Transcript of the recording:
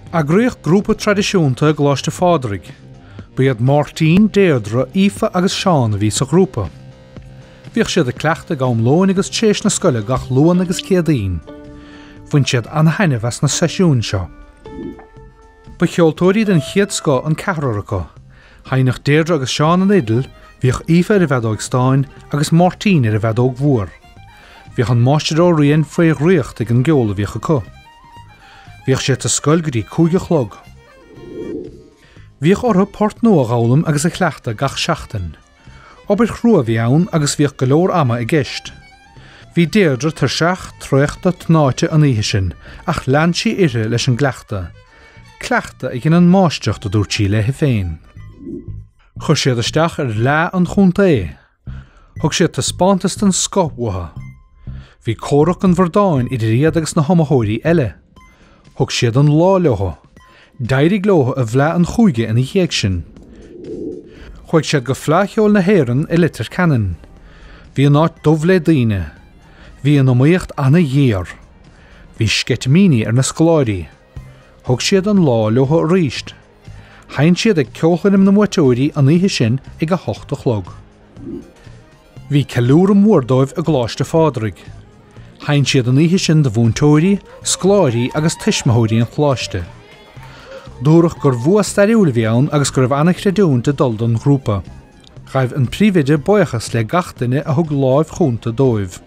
Eagraíodh grúpa traidisiúnta i gColáiste Phádraig. Ba iad Máirtín, Deirdre, Aoife agus Seán a bhí sa ghrúpa. Bhíodh siad ag cleachtadh ag am lóin agus tar éis na scoile gach Luan agus Céadaoin. Bhain siad an-taitneamh as na seisiúin seo. Ba cheoltóirí den chéad scoth an ceathrar acu. Sheinneadh Deirdre agus Seán an fhidil, bhíodh Aoife ar an bhfeadóig stáin agus Máirtín ar an bhfeadóg mhór. Bhíodh an Máistir Ó Riain faoi dhraíocht ag an gceol a bhíodh acu. Bhíodh siad sa scoil go dtí 5 a chlog. Bhíodh orthu port nua a dh'fhoghlaim agus a chleachtadh gach seachtain. Obair chrua a bhí ann agus bhíodh go leor ama i gceist. Bhí Deirdre tuirseach, traochta, tnáite an oíche sin ach lean sí uirthi leis an gcleachtadh. Cleachtadh a ghineann máistreacht a dúirt sí léi féin. Chuir siad isteach ar Fhleadh an Chontae. Thug siad taispeántas den scoth uathu. Bhí comhrac an bhradáin idir iad agus na hiomaitheoirí eile. Thug siad an lá leo. D'éirigh leo i bhFleadh an Chúige ina dhiaidh sin. Chuaigh siad go Fleadh Cheoil na hÉireann i Leitir Ceanainn. Bhí an áit dubh le daoine. Bhí an iomaíocht ana-ghéar. Bhí sceitimíní ar na scoláirí. Thug siad an lá leo arís. Sheinn siad ag ceolchoirm na mbuaiteoirí an oíche sin ag a hocht a chlog. Bhí ceiliúradh mór dóibh i gColáiste Phádraig. Sheinn siad an oíche sin do mhúinteoirí, scoláirí agus tuismitheoirí an choláiste. Dúradh gur bhua stairiúil a bhí ann agus go raibh an-chreidiúint ag dul don ghrúpa. Ghaibh an príomhoide buíochas le gach duine a thug láimh chúnta dóibh.